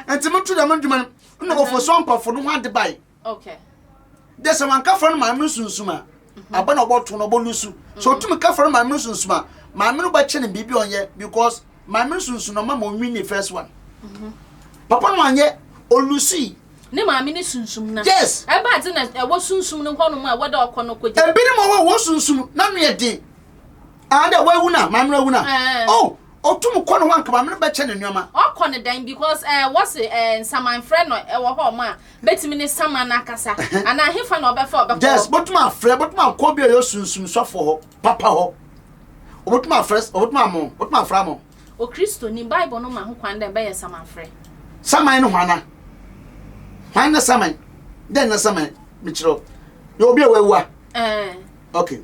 Nti moto dɛm adwuma no na ɔfo so mpɔfo no ho ade bae. Okay. De sɛ wanka fa no maame no sunsum a, mhm. aba na ɔbɔto no ɔbɔ lusu. So mhm. otumi ka fa no maame no sunsum a, maame no bɛkyɛ no biribi ɔnyɛ because maame no sunsum na ɔma ma onwin ne first one. Mhm. Papa no anyɛ olusu. Ne maame ne sunsum na. Yes. Ɛba adze na ɛwɔ sunsum no hɔnom a wɔde ɔkɔ no kɔgye. Ebinom wɔ wɔ sunsum na no yɛ den. Ah, dɛ wawu na maame no awu na. Oh, otum kɔ no hɔ anka maame no bɛkyɛ ne nneɛma. Ɔkɔ no dɛn because ɛɛ wɔsi ɛɛ nsamanfrɛ no ɛwɔ hɔ ɔmo a Bɛtumi ne saman no akasa anaa hefa na ɔbɛfa ɔbɛkɔ? Yes, bɛtumi afrɛ, bɛtumi akɔ bi a ɔyɛ sunsum sɔfo hɔ, papa hɔ. Ɔbɛtumi afrɛ, ɔbɛtumi amɔ, ɔbɛtumi afrɛ amɔ. Okristoni, Bible no ma ho kwan dɛ bɛyɛ samanfrɛ. Saman no hwana? Hwan ne saman? Dɛn ne saman? Mekyerɛ wo. Yɛ obi a wawu a? Ɛɛ. Okay.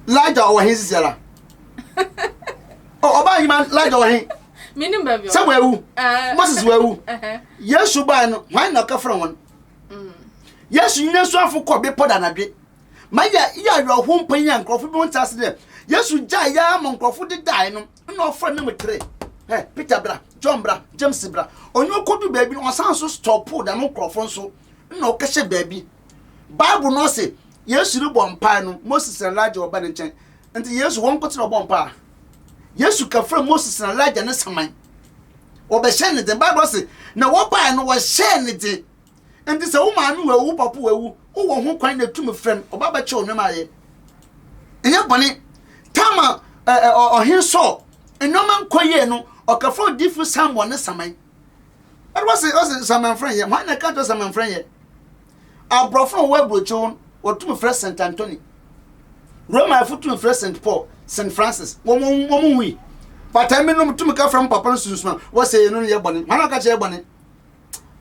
Elijah ɔwɔ he sisi ara? Oh, ɔbaa nyima Elijah ɔwɔ he? Menim baabi Sɛ wawu. Moses wawu. Yesu bae no, hwan na ɔka frɛ wɔn? Mm. Yesu nyina suafo kɔ bepɔ da anadwe. Ma yɛ yɛ awerɛho mpo yi a nkurɔfo bi nte ase dɛ Yesu gyae yɛ ama nkurɔfo de dae no na ɔfrɛ ne mu tere. Hɛ, Peter bra, John bra, James bra. Ɔnye ɔkɔdu baabi no, ɔsan so stɔpo dɛm nkurɔfo nso na ɔkɛhyɛ baabi. Bible no ɔse Yesu rebɔ mpae no, Moses na Elijah wɔba ne nkyɛn. Nti Yesu wɔn nkotsee na ɔbɔ mpaa. Yesu ka frɛ Moses na Elijah ne saman. Wɔbɛhyɛ ne den. Bible se, na wɔbae no wɔhyɛɛ ne den. Nti sɛ wo maame wawu, wo papa wawu, wowɔ ho kwan na tumi frɛ no, ɔba bɛkyɛ wo nneɛma ayɛ. Ɛnyɛ bɔne. Tama ɔhen Saul, nneɛma nkɔ yie no, ɔka frɛ odiyifo Samuel ne saman. Ɛde wɔse, ɔse saman frɛ yɛ. Hwan na ɛka kyerɛ saman frɛ yɛ? Aborɔfo a wɔwɔ aburokyew no, wɔtumi frɛ St. Anthony. Romafo tumi frɛ St. Paul, St. Francis. Wɔn wɔn nwui. But ɛmi tumi ka frɛ mo papa no sunsum a wɔsɛ yɛn no yɛ bɔne. Hwan na ɔka kyerɛ yɛ bɔne?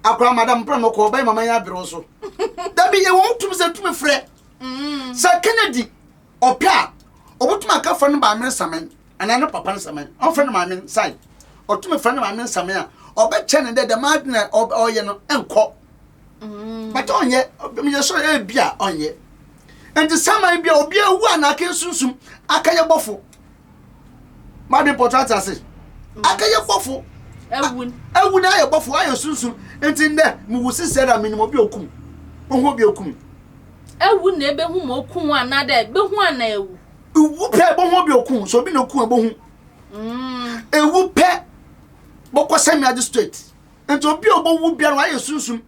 Akora madam mpere mo kɔ ɔbɛyɛ mama yɛn abere so. Dabi yɛ wɔn tumi sɛ tumi frɛ. Mm. Sɛ Kennedy ɔpɛ a ɔbɛtumi aka frɛ no maame nsaman anaa ne papa nsaman. Ɔmfrɛ no maame nsae. Ɔtumi frɛ no maame nsaman a ɔbɛkyɛ ne dɛ dɛm ade na ɔyɛ no nkɔ. Mm. But ɔnyɛ meyɛ sure ebi a ɔnyɛ. Nti saman bi a obi awu a na aka sunsum akɛyɛ bɔfo. Made pɔtɔ ate ase. Akɛyɛ bɔfo. Ewu. Ewu na ayɛ bɔfo ayɛ sunsum. Nti ndɛ mewu sisi ara menim obi okum. Ohu obi okum. Ewu na ebehu ma okum ana dɛ behu ana ewu. Ewu pɛ bohu obi okum so obi na okum ebohu. Mm. Ewu pɛ bɔkɔ sɛ miade straight. Nti obi a ɔbɛwu biara wayɛ sunsum.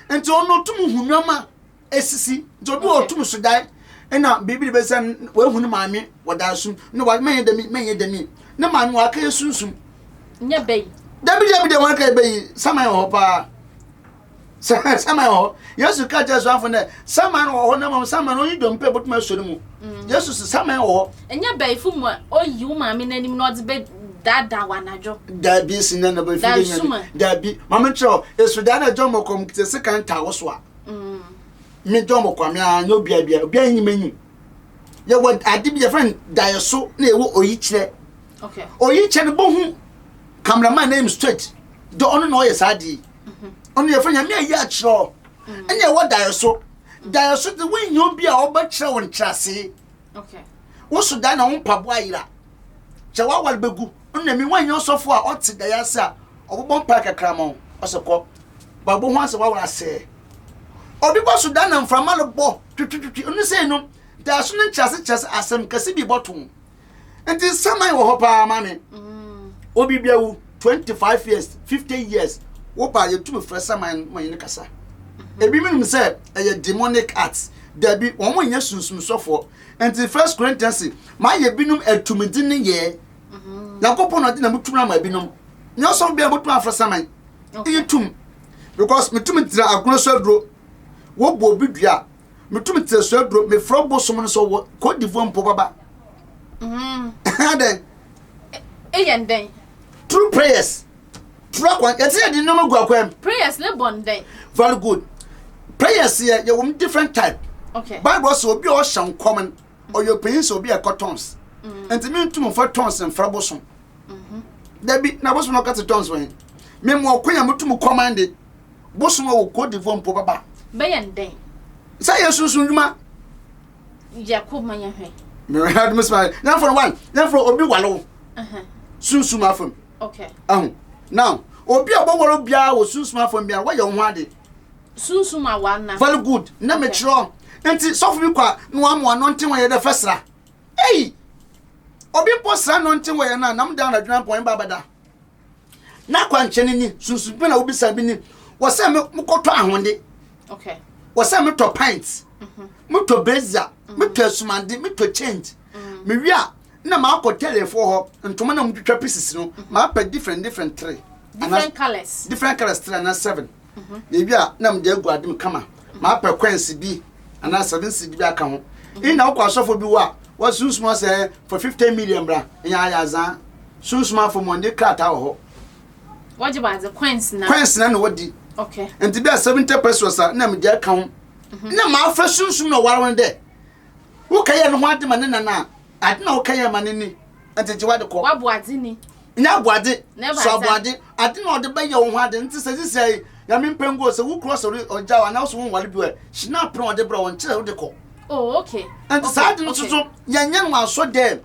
Nti ɔno ɔtum hu nneɛma esisi. Nti obi wɔ ɔtum so dae ɛna biribi de bɛsɛ wahu ne maame wɔ dae sum na wa mɛnyɛ dɛmi mɛnyɛ dɛmi ne maame waka yɛ sunsum. Nyɛ bɛyi. Dabi dabi de wɔn aka yɛ bɛyi saman wɔ hɔ paa. Saman wɔ hɔ. Yesu ka kyerɛ suafo dɛ saman wɔ hɔ na mmom saman onyi dompe bɛtumi asɔ ne mu. Mm. Yesu sɛ saman wɔ hɔ. Ɛnyɛ bɛyifo mu a oyi wo maame n'anim na ɔdze bɛ daadaa wo anadwo. Dabi si na na bɛ fi de Dabi maame kyerɛ esu da na John mɔkɔm kete sekan ta wo so a. Mm. Me John mɔkɔm a nyɛ obia bia obia nyi m'enyim. Yɛwɔ ade bi yɛfrɛ no daeɛso na yɛwɔ oyikyerɛ. Okay. Oyikyerɛ no bohu cameraman name straight. De ɔno na ɔyɛ saa ade yi. Mhm. Ɔno yɛfrɛ nyame ayi akyerɛ mm. ɛna ɛwɔ daeɛso. Daeɛso de wonya obi a ɔbɛkyerɛ wo nkyerɛase. Okay. Woso dae na wo mpaboa ayera. Kyɛ w'awar begu. Nna emi wɔnnyɛ ɔsɔfo a ɔtse dae ase a ɔbɔbɔ mpaa kakra ama wo. Ɔse kɔ. Ba bohu ara sɛ w'awar asɛɛ. Obi bɔso dae na mframa robɔ twitwitwitwi. Ɔno sei no, daaso no nkyerɛase kyerɛ sɛ asɛm kɛse bi bɔto wo. Nti saman wɔ hɔ paa maame. Obi bi awu 25 years, 50 years, wo ba yɛtumi frɛ saman ma yɛne kasa. Ebi menim sɛ ɛyɛ demonic art. Dabi, wɔn nyɛ sunsum sɔfoɔ. Nti First Corinthians se, mayɛ binom atumidi ne yɛɛ. Nyankopɔn na ɔde na mutumi ama binom. Nyɛ ɔsɔfo biara botumi afrɛ saman. Iyi tum. Because metumi gyina agorɔ so aduro. Wɔbɔ obi dua a, metumi tena so aduro. Mefrɛ bosom no sɛ wɔ Cote d'Ivoire mpo baba. Adɛn? Eyɛ ndɛn? Through prayers. Through akwan. Yɛte yɛ de nneɛma gu akwan mu. Prayers ne bɔ ndɛn? Very good. Prayers yɛ yɛ wɔn different type. Okay. Bible sɛ obi a ɔhyɛ nkɔm no ɔyɛ ɔpanyin sɛ obi a ɛkɔ tons. Nti mi ntum nfa tons nfra bosom. Dabi na bosom na ɔka te tons wɔn. Mi mu ɔkwan a mutum kɔman de bosom a wɔ Cote d'Ivoire mpo bɛba. Bɛyɛ ndɛn? Sɛ yɛ sunsun dwuma. Yɛ ko ma yɛn hwɛ. Mɛ hɛ dum sima yɛn fɔ one yɛn fɔ obi wale wo. Sunsun afam. Okay. Ahu. Now obi a ɔbɛware obiara wɔ sunsum afam biara wɔyɛ wo ho ade. Sunsum awa na. Very good. Na mekyerɛ nti sɔfo bi kɔ a na wama anointing wɔyɛ dɛ fɛ sra. Ei! Obi mpo sra anointing wɔyɛ no a nam da anadwo na mpɔn ba bɛda. Na akwankyɛ no ni sunsum bi na wobisa bi ni wɔ sɛ mekɔtɔ ahonde. Okay. Wɔ sɛ metɔ pint. Metɔ brazier, metɔ asumande, metɔ change. Mewie a na makɔ tailorfoɔ hɔ ntoma na wɔtwitwa pieces no mapɛ different different three different colours different colours three anaa seven na ebi a na mede agu ade mu kama mapɛ coins bi anaa seven cedi bi aka ho ɛna wokɔ asɔfo bi wɔ a wɔsunsum sɛ for 50 million bra ɛnyɛ ayɛ azaa sunsum afɔ mu ɔne krataa wɔ hɔ wɔgye baadze coins na coins na na wɔdi okay nti bi a 70 pesos a na mede aka ho na maafrɛ sunsum na ɔware wɔn dɛ Wokɛyɛ no ho ade ma ne nana a, ade na wokɛyɛ ma no ni. Nti gye w'ade kɔ. W'aboadze ni. Nyɛ aboadze, so aboadze. Ade na ɔde bɛyɛ wo ho ade. Nti sɛ sisi yi, Nyame mpɛ ngu o, sɛ wo kura sɔre ɔgya wo anaa wo so wonware bio ɛ, hyinap na ɔde brɛ wo, nkyerɛ wode kɔ. Oh, okay. Nti saa ade no soso, yɛnyɛ no wɔ asɔ dɛm.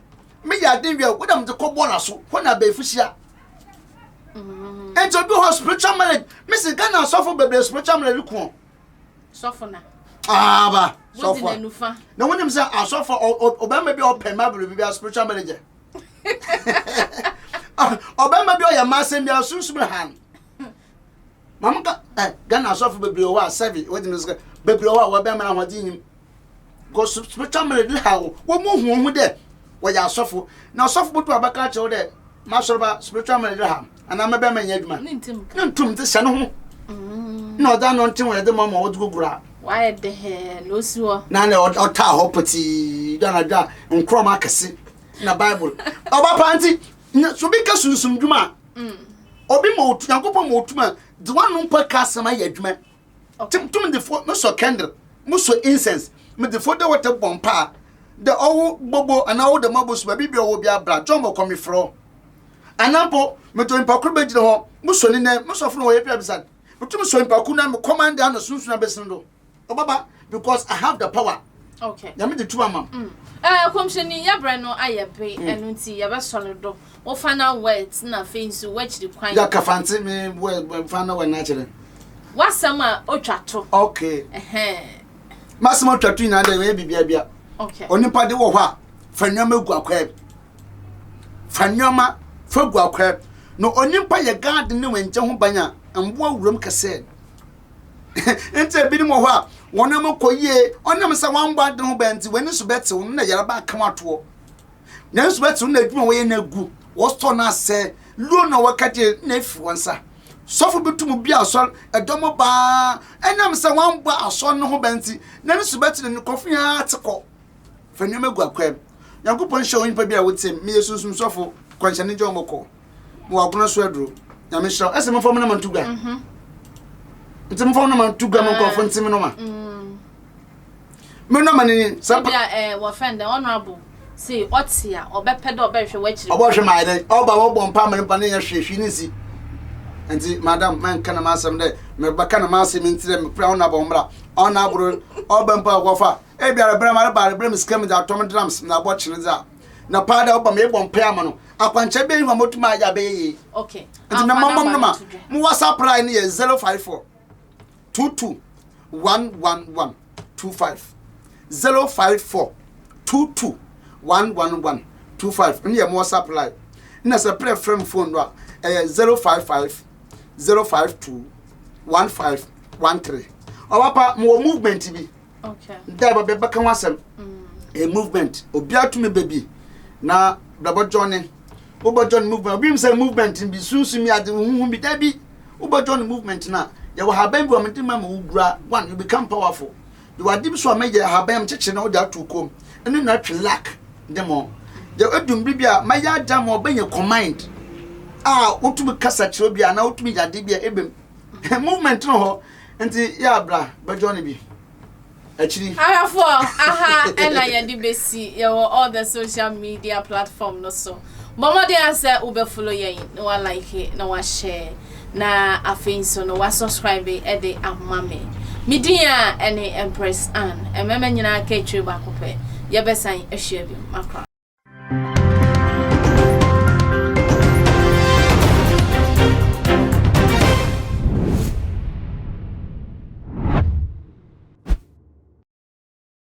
Meyɛ ade wie a, wo na mede kɔ bɔɔla so, hɔ na abayifo hyia. Nti obi wɔ hɔ spiritual marriage, mese Ghana asɔfo bebree spiritual marriage ko. Sɔfo na. Aba sɔfo a. Na wonim sɛ asɔfo ɔbɛrima bi a ɔpɛ mma biribi bi a spiritual manager. Ɔbɛrima bi a ɔyɛ mma asɛm bi a sunsum han. Maame ka ɛ Ghana asɔfo bebree wɔ hɔ a sɛbi wɔdi mi sɛ bebree wɔ hɔ a wɔbɛrima na ahoɔden nyim. Because spiritual manager ha wɔn mu hu wɔn ho dɛ wɔyɛ asɔfo na asɔfo botu abɛka akyerɛ wo dɛ M'asɔrba spiritual manager ha anaa mɛbɛn mɛnyɛ adwuma. Ne ntum ka. Ne ntum nti hyɛ ne ho. Na ɔdze ano nte ho yɛdze ma ma ɔdze gugura. Wayɛ dɛhɛɛ na osi hɔ. Na na ɔtaa hɔ pɔtii dɛ anadwo a nkorɔm akɛse na Bible. Ɔba paa nti so obi ka sunsum dwuma a obi ma otu Nyankopɔn ma otum a dze w'ano mpo ka asɛm ayɛ adwuma. Tum tum de fo mesɔ candle, mosɔ incense, medze fo dɛ wɔtɛ bɔ mpaa dɛ ɔwo bobo anaa ɔwo dɛm abosu baabi bia ɔwɔ bia bra John bɔkɔ mefrɛ wo. Anaa mpo medze onyimpa kor begyina hɔ mosɔ ne nan, mosɔfo no wɔyɛ pia bisa no, metum sɔ nyimpa kor nan mekɔmande ano sunsum abɛsen do. Ɔbɛba because I have the power. Okay. Nyame de tum ama m. Eh, kɔmhyɛni, yɛbrɛ no ayɛ be, ɛno nti yɛbɛsɔre do. Wo final words na afei nso w'akyiri kwan. Ya kafante me wɔ final word na kyerɛ. W'asɛm a otwa to. Okay. Ɛhɛn. M'asɛm a otwa to nyinaa dɛ ɛyɛ biribiara bia. Okay. Onipa de wɔ hɔ a fa nneɛma gu akwaa mu. Fa nneɛma fa gu akwaa mu. Na onipa yɛ garden ne wɛnkyɛ ho ban a mboa wuram kɛsɛ. Nti ebinom wɔ hɔ a wɔn nneɛma kɔ yie ɔnam sɛ wɔambɔ ade ho ban nti wɔn ani so bɛtew na yarba aka wɔn atoɔ. Nanso bɛtew na adwuma a wɔyɛ no agu, wɔsɔ no asɛe, loan a wɔka gye na efi wɔn nsa. Sɔfo bi tum bi asɔr, ɛdɔm baa, ɛnam sɛ wɔambɔ asɔr no ho ban nti, na ne su bɛtse na nkorɔfo nyinaa tse kɔ. Fa nneɛma gu akwaa mu. Nyankopɔn nhyira onipa bi a wotsie me. Meyɛ sunsum sɔfo, kwanhyɛne John Bɔkɔ. Mewɔ agona so aduro. Nyame nhyira wo. Ɛsɛ momfa mo nama nto gua. Nti momfa mo nama nto gua ma nkurɔfo nte me noma. Me noma ne ni. Sɛ Ebi a eh, wɔfɛn dɛ honorable se ɔte a ɔbɛpɛ dɛ ɔbɛhwɛ w'akyiri. Ɔbɛhwɛ ma ayɛ dɛ ɔba wɔbɔ mpa ma nipa ne yɛ hwee hwee ne nsi. Nti madam mɛnka na m'asɛm dɛ mebɛka na m'asɛm nti dɛ mepra honorable mmra. Honorable ɔba mpa wɔfa. Ebi ara brɛ ma reba rebrɛ me sika medze atɔ me drums medze abɔ kyene dze a, na paa dɛ woba mebɔ mpae ama no, akwankyerɛ bɛn na motum ayɛ a bɛyɛ yie? Okay. Nti Amfa na mama number no ma to dwa. mo WhatsApp line no yɛ 054 22 111 25 054 22 111 25 ɛno yɛ mo WhatsApp line. Na sɛ prɛ frɛ me phone do a ɛyɛ 055 052 1513. Ɔba pa mowɔ movement bi Okay. da ɛbɛ bɛka ho asɛm. A movement obiara tumi ba bi na brabɔ join wobɔ join movement obi nim sɛ movement bi sunsum yi ade huhu bi da bi wobɔ join movement na yɛwɔ haban bi wɔ mede ma ma wogura one you become powerful. Yɛwɔ ade bi so a mɛyɛ haban m kyekyere na wode ato kom ɛno na atwe luck de mo yɛ edu mmere bi a mɛyɛ agya ma ɔbɛnya command a wotumi kasa kyerɛ obi a na wotumi yɛ ade bi a ebem movement no hɔ nti yɛ abra bɛ join bi akyiri. Ahwɛfoɔ, aha ɛna yɛde bɛsi. Yɛwɔ all the social media platform no so. Bɔ mmɔden a sɛ wobɛfollow yɛn na walike na wahyɛ na afei nso no wasubscribe ɛde ama me. Me din a ɛne Empress Ann. Mmarima nyinaa ka akyire baako pɛ. Yɛbɛsan ahyia bio. Makra.